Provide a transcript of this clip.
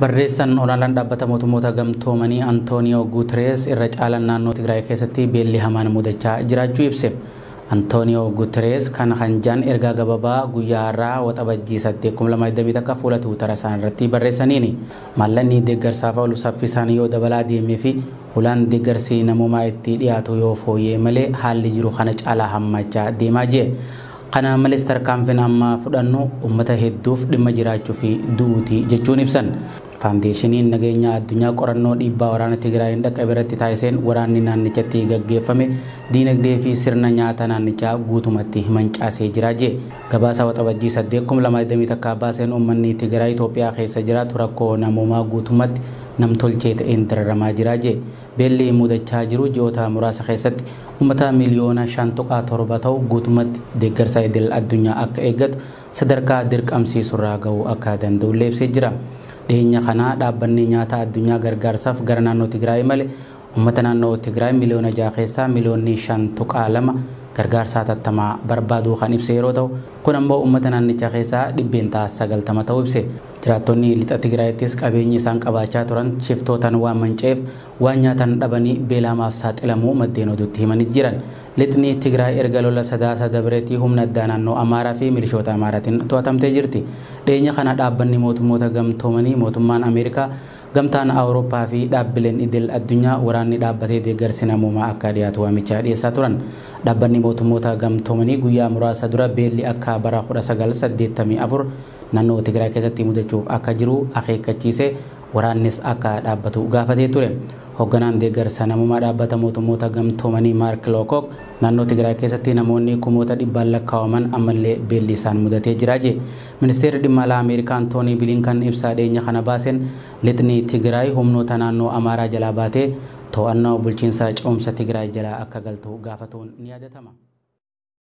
Barreessaan olaanaan dhaabbata mootummoota gamtoomanii Antooniyoo Guuterees irra caalaan naannoo Tigraay keessatti beelli hamaan mudachaa jiraachuu ibse. Antooniyoo Guuterees kan hanjaan ergaa gabaabaa guyyaa har'aa Waxabajjii 8, 2021 fuula Tiwiitara isaan irratti barreessaniini. Maallaqni deeggarsaaf oolu saffisaan yoo dabalaa deemee fi hulaan deeggarsi namoomaa itti dhiyaatu yoo fooyya'e malee haalli jiru kana caalaa hammachaa deemaa jee. Kana malees tarkaanfiin amma fudhannu uummata hedduuf dhimma jiraachuu fi du'uuti jechuun ibsan. Faandeeshiniin nageenya addunyaa qorannoo dhiibbaa waraana Tigraayin dhaqqabe irratti taasiseen waraanni naannichatti gaggeeffame diinagdee fi sirna nyaata naannichaa guutumatti mancaasee jira jee. Gabaasa Waxabajjii 8, 2021 baaseen uummanni Tigraay Itoophiyaa keessa jiraatu rakkoo namoomaa guutumatti namtolchee ta'een dararamaa jira jee. Beelli mudachaa jiru ji'oota muraasa keessatti uummata miliyoona 5.7 ta'u guutumatti deeggarsa idil addunyaa akka eeggatu sadarkaa dirqamsiisurraa ga'uu akka danda'u ibsee jira. Dhiyeenya kana dhaabbanni nyaata addunyaa gargaarsaaf gara naannoo Tigraay malee uummata naannoo Tigraay miliyoona 6 keessaa miliyoonni 5.2 gargaarsa hatattamaa barbaaduu kan ibse yeroo ta'u kun ammoo uummata naannichaa keessaa 90% ta'uu ibse. Jiraattonni lixa Tigraayittis qabeenyi isaan qabaachaa turan shiftootaan waan manca'eef waan nyaatan dhabanii beelamaaf saaxilamuu maddeen oduutti himanii jiran. Lixni Tigraay erga lola sadaasa dabreetii humna addaa naannoo Amaaraa fi milishoota Amaaraatiin to'atamtee jirti. Dhiyeenya kana dhaabbanni mootummoota gamtoomanii mootummaan Ameerikaa gamtaan Awurooppaa fi dhaabbileen idil addunyaa waraanni dhaabbatee deeggarsi namoomaa akka dhiyaatu waamicha dhiyeessaa turan. Dhaabbanni mootummoota gamtoomanii guyyaa muraasa dura beelli akka bara 1984 naannoo Tigraay keessatti mudachuuf akka jiru akeekkachiise waraannis akka dhaabbatu gaafatee ture. Hoogganaan deeggarsa namoomaa dhaabbata mootummoota gamtoomanii Maark Lookook naannoo Tigraay keessatti namoonni kumoota dhibbaan lakkaa'aman ammallee beelli isaan mudatee jira jee. Ministeerri dhimma alaa Ameerikaa Antoonii Bilinkan ibsaa dhiyeenya kana baaseen lixni Tigraay humnoota naannoo Amaaraa jalaa baatee to'annoo bulchiinsa ce'umsa Tigraay jalaa akka galtu gaafatuun ni yaadatama.